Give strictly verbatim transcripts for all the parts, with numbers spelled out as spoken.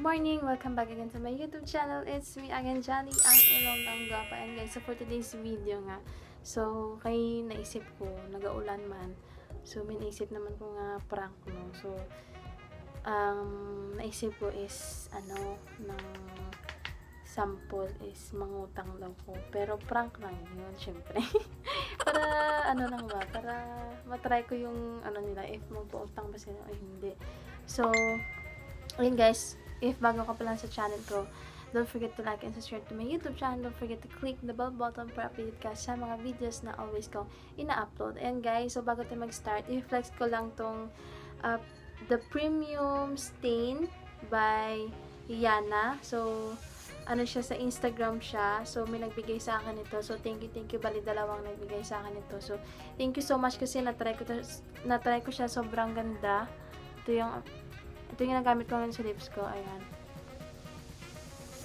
Morning! Welcome back again to my YouTube channel. It's me again, Jolly, ang ilong ng gwapa. And guys, so for today's video nga, so kay naisip ko, nagaulan man. So may naisip naman ko nga prank, no? So, ang naisip ko is, ano, ng sample is mangutang daw ko. Pero prank lang yun, syempre. Para, ano lang ba, para matry ko yung, ano nila, if magpautang ba sila o hindi. So, ayun guys, if bago ka pa lang sa channel ko, don't forget to like and subscribe to my YouTube channel. Don't forget to click the bell button para updated ka sa mga videos na always kong ina-upload. And guys, so bago tayo mag-start, i-flex ko lang tong, uh, The Premium Stain by Yana. So, ano siya, sa Instagram siya. So, may nagbigay sa akin ito. So, thank you, thank you. Bali, dalawang nagbigay sa akin ito. So, thank you so much kasi na-try ko, to, na-try ko siya. Sobrang ganda. Ito yung, ito yung ginagamit ko ngayon sa lips ko. Ayan.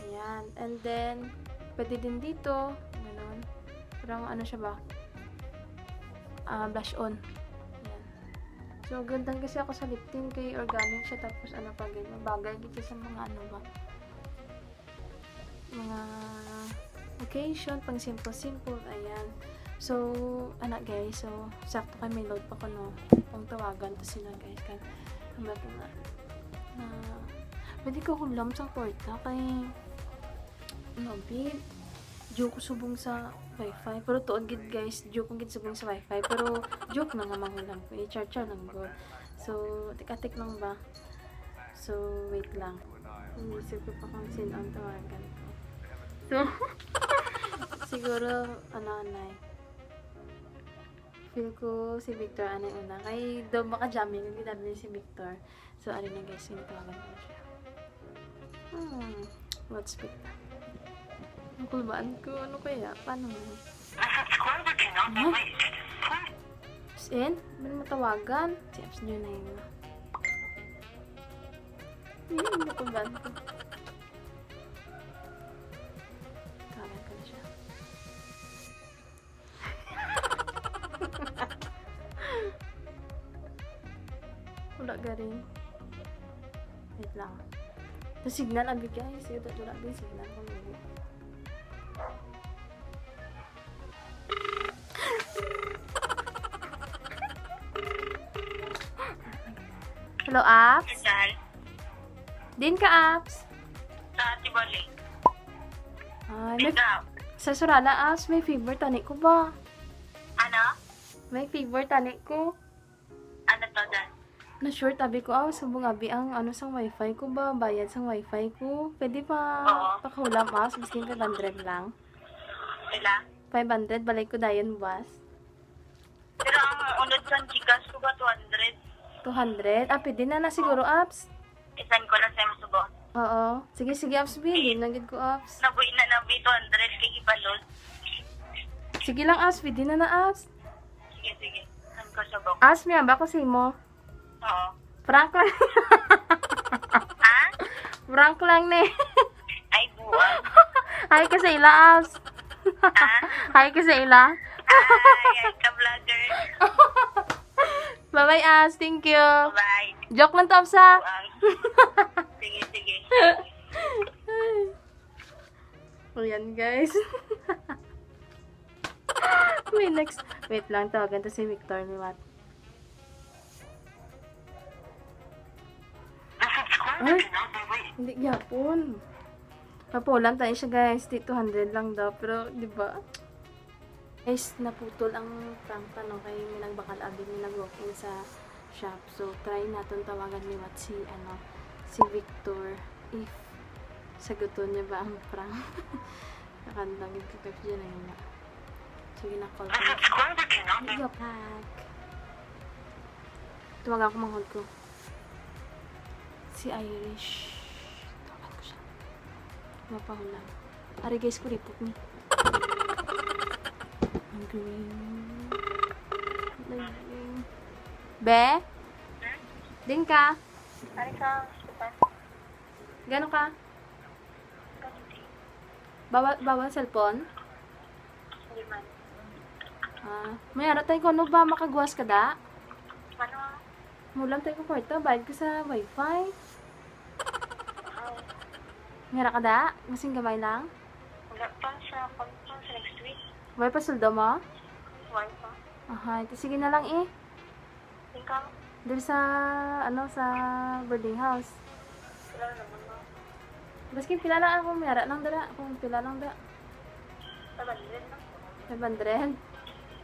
Ayan. And then, pwede din dito. Ganun. Parang ano siya ba? Ah, blush on. Ayan. So, gandang kasi ako sa lip tint kay organic siya. Tapos ano pa, ganyan. Bagay dito sa mga ano ba? Mga occasion, pang simple-simple. Ayan. So, ana guys. So, sakto kay may load pa ko, no? Pang tawagan to sila guys. Kan, ang ba't nga, na, pwede ko hulam sa kwarta kay, ano, babe, joke ko subong sa wifi. Pero tuod gid guys, joke ko gid subong sa wifi. Pero joke na nga manghulam ko. I-char-char lang gud. So, tik-atik lang ba? So, wait lang. Inisip ko pa kung sino ang tawagan ko. So, siguro, ano, anay. Feel ko si Victor anay una. Kay daw maka-jamming ang ginabi ni si Victor. So, ari na guys, yung tawagan ko na siya. Hmm, let's pick. Ang kulbaan ko, ano kaya? Paano mo? The subscriber cannot be Huh? reached. Please As in? May matawagan? Si Apps Jun na yun. Yun, ang kulbaan ko. Tawagan ko na siya. Wala garing. Wait lang. Sa signal, abi, guys. Ito, wala din signal ko. Hello, Apps? Saan? Din ka, Apps? Sa Tibali. Ay, may, Ikaw? Sa Surala, Apps, may fever tani ko ba? Ano? May fever tani ko. Ano to, Dan? Na-short, abi ko, ah, subong abi ang, ano, sang wifi ko ba? Bayad sang wifi ko. Pwede pa Oo. Pakahulam, Apps, biskin five hundred lang. Pila? Five hundred, balik ko dayon buwas. Pero ang unod sang GCash ko ba, two hundred? Two hundred? Ah, pwede na na siguro, Apps. I-send ko na sa imo subong. Oo. Sige, sige, Apps, bi. Sige. Yun lang gid ko, Apps. Nabuhi na, nabuhi two hundred kay gibalot. Sige lang, Apps, pwede na na, Apps. Sige, sige. Send ko subong. Apps, may hambal ko sa imo. Oo. Prank lang. Ha? Prank lang ni. Ay, buwan. Hi ka sa ila, Apps. Ha? Hi ka sa ila. Ay, ay, ka vlogger. Bye-bye, Apps. Thank you. Bye. Joke lang to, Apps, ha? Buwan. Sige, sige. Ayan, guys. May next. Wait lang, tawagan to si Victor ni Mat. Ay, hindi gyapon. Papulan tayo siya, guys. Di two hundred lang daw. Pero, di ba? Guys, naputol ang prank pa, no? Kay may nagbakal abi, may nag-walk-in sa shop. So, try naton tawagan ni Mat si, ano, si Victor. If saguton niya ba ang prank. Nakandang yung kakap dyan, ayun na. So, gina-call ko na siya. Ay, prank. Tumaga ako, manghod ko. Si Irish. Tawagan ko siya. Mapahulam. Ari guys, kuripot ni. Ang green. Ang green. Be? Din ka? Ari ka, hospital. Gano ka? Ganti. Bawal, bawal cellphone? Hindi man. Ah, may ara tayo ko, ano ba, makagwas ka da? Ano? Mulam tayo ko kwarta, bayad ka sa wifi. Oh. May ara ka da? Masing gamay lang? Wala pa sa, sa next week. Wala pa sweldo mo? Wala pa. Aha, ito sige na lang eh. Ikaw? Diri sa, ano, sa boarding house. Wala naman, no? Baskin pila lang ako, may ara lang dira. Kung pila lang dira. Five hundred lang. Five hundred?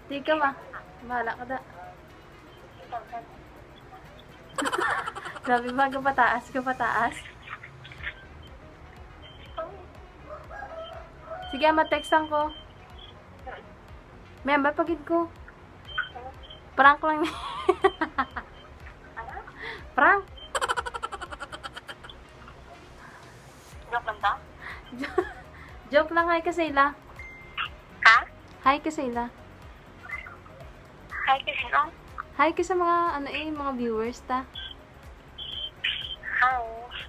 Di ka ma. Bahala ka da. Grabe ba, kapataas, kapataas. Sige, ma-text lang ko. May ambal pa gid ko. Prank lang ni. Prank. Joke lang ta? Joke lang, hi ka sa ila. Ha? Hi ka sa ila. Hi ka sino? Hi ka sa mga, ano eh, mga viewers ta. Hi.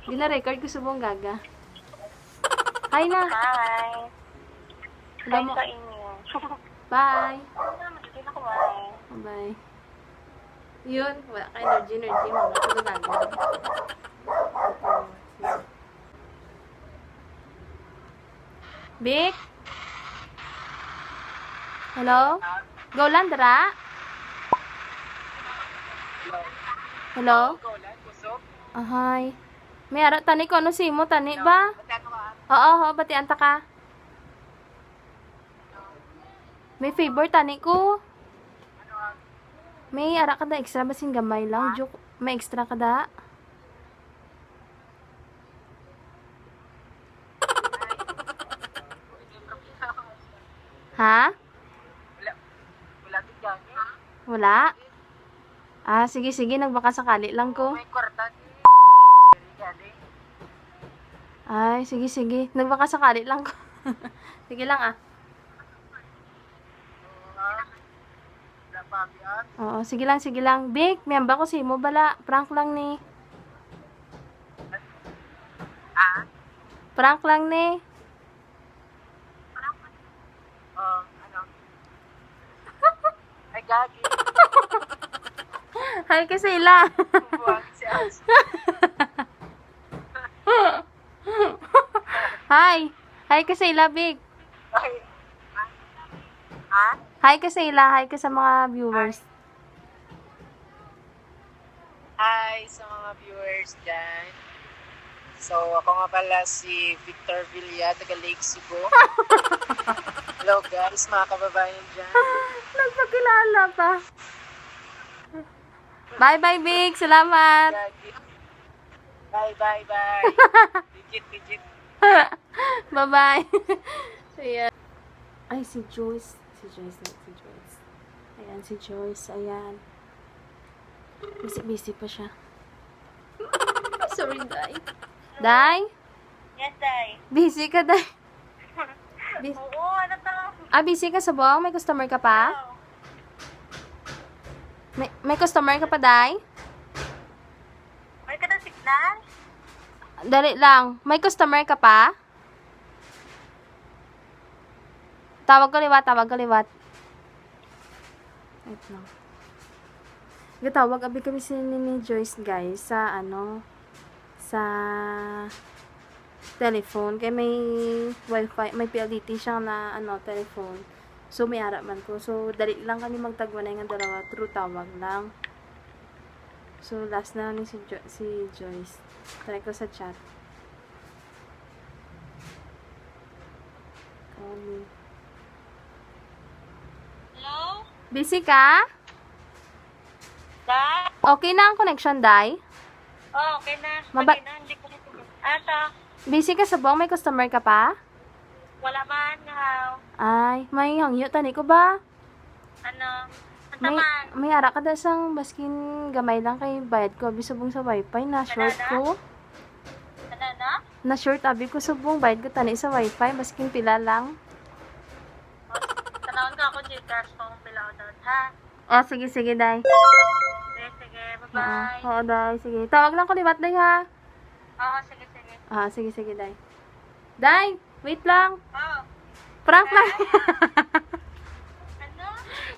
Gina-record ko subong gaga. Hi na. Hi. Wala Hi mo. Sa inyo. Bye. Hindi na kumain. Bye. Yun, wala ka energy, energy mo. Tulog agad. Bik? Hello? Go lang, dara? Hello? Ahay. May ara tani ko, ano si mo tani ba? Oo, ho, batian ta ka. May favor tani ko. May ara ka da extra, basin gamay lang. Joke, may extra ka da. Ha? Wala. Wala? Ah, sige, sige. Nagbaka sakali lang ko. May kwarta ni Jerry galing. Ay, sige, sige. Nagbaka sakali lang ko. Sige lang, ah. Oo, sige lang, sige lang. Bik, miyamba ko sa imo bala. Prank lang ni. Ah? Prank lang ni. Oh, ano? Ay, gagi. Hi ka sa ila. Buwag si Alex. Hi. Hi ka sa ila, Big. Ay. Ha? Hi ka sa ila. Hi ka sa mga viewers. Hi sa mga viewers dyan. So, ako nga pala si Victor Villa, taga Lake Cebu. Hello guys, mga kababayan dyan. Nagpakilala pa. Bye-bye, Big. Salamat. Gagi. Bye, bye, bye. Legit, legit. Bye-bye. Ayan. Ay, si Joyce. Si Joyce, not si Joyce. Ayan, si Joyce. Ayan. Busy, busy pa siya. Sorry, Day. Day? Yes, Day. Busy ka, Day? Bis- Oo, ano to? Ah, busy ka subong? May customer ka pa? Oo. May, may customer ka pa, Day? May ka na signal? Dali lang. May customer ka pa? Tawag ko liwat, tawag ko liwat. Wait lang. Gatawag abi kami si ni, ni Joyce, guys, sa ano, sa telephone. Kay may wifi, may P L D T siya na ano, telephone. So, may ara man ko. So, dali lang kami magtagwanay nga dalawa through tawag lang. So, last na lang ni si, jo- si Joyce. Try ko sa chat. Kami. Hello? Busy ka? Da? Okay na ang connection, Day? Oh, okay na. Maba- Okay na, hindi ko na. Ata, Busy ka subong? May customer ka pa? Wala man, nga. Ay, may hangyo tani ko ba? Ano? Ang May, taman. May ara ka da sang baskin gamay lang kay bayad ko abi subong sa wifi na short Ano na? Ko. Ano na? Na short abi ko subong bayad ko tani sa wifi baskin pila lang. Tanawon ka ako, Gcash, kung pila o daw, ha? Oh, sige, sige, day. Sige, sige. Bye-bye. Oo, oo, day. Sige. Tawag lang ko liwat, day, ha? Oo, sige, sige. Ah, sige, sige, day. Day, wait lang. Oh. Prank lang. Ano?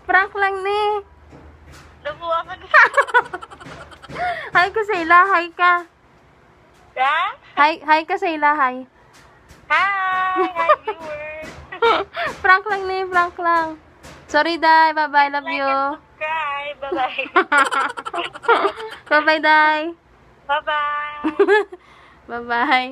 Prank lang ni. Nabuha ka na. Hi ka sa ila, hi ka. Ha? Hi, hi ka sa ila, hi. Hi, hi, viewers. Prank lang ni, prank lang. Sorry, Day. Bye-bye. Love Like you. and subscribe. Bye-bye. Bye-bye, Day. Bye-bye. Bye-bye.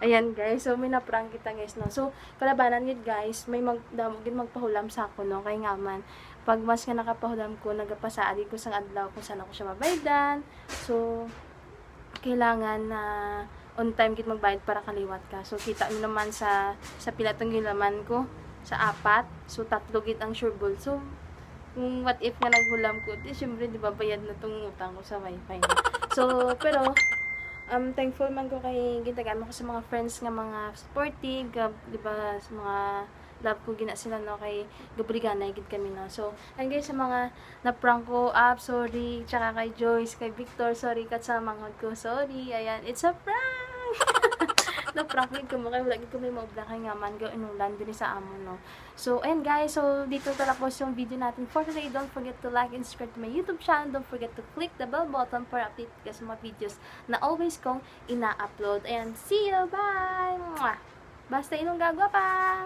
Ayan, guys. So, may na-prank kita, guys, no? So, kalabanan gid, guys, may mag, damo gid magpahulam sa ako, no? Kay nga man, pag mas nga nakapahulam ko, nagapasaad ko sang adlaw kung saan ako siya mabaydan. So, kailangan na on time gid magbayad para kaliwat ka. So, kita mo naman sa, sa pila tong gilaman ko, sa apat. So, tatlo gid ang sure ball. So, kung what if nga naghulam ko, di syempre, di ba, bayad na tong utang ko sa wifi. So, pero, um, thankful man ko kay gintagaan mo ko sa mga friends nga mga supportive, gab-, di ba, sa mga love ko gina sila, no, kay gabriganay gid kami, no. So, and guys, sa mga na-prank ko, ah, sorry, tsaka kay Joyce, kay Victor, sorry, kat sa manghod ko, sorry, ayan, it's a prank! Na-prank gid ko mo, kay wala gid ko may maubra kay nga man, ga inulan diri sa amon, no. So, ayan guys, so dito tatapos yung video natin for today. Don't forget to like and subscribe to my YouTube channel. Don't forget to click the bell button para update ka sa mga videos na always kong ina-upload. Ayan, see you! Bye! Mwah! Basta inyong gagwa pa!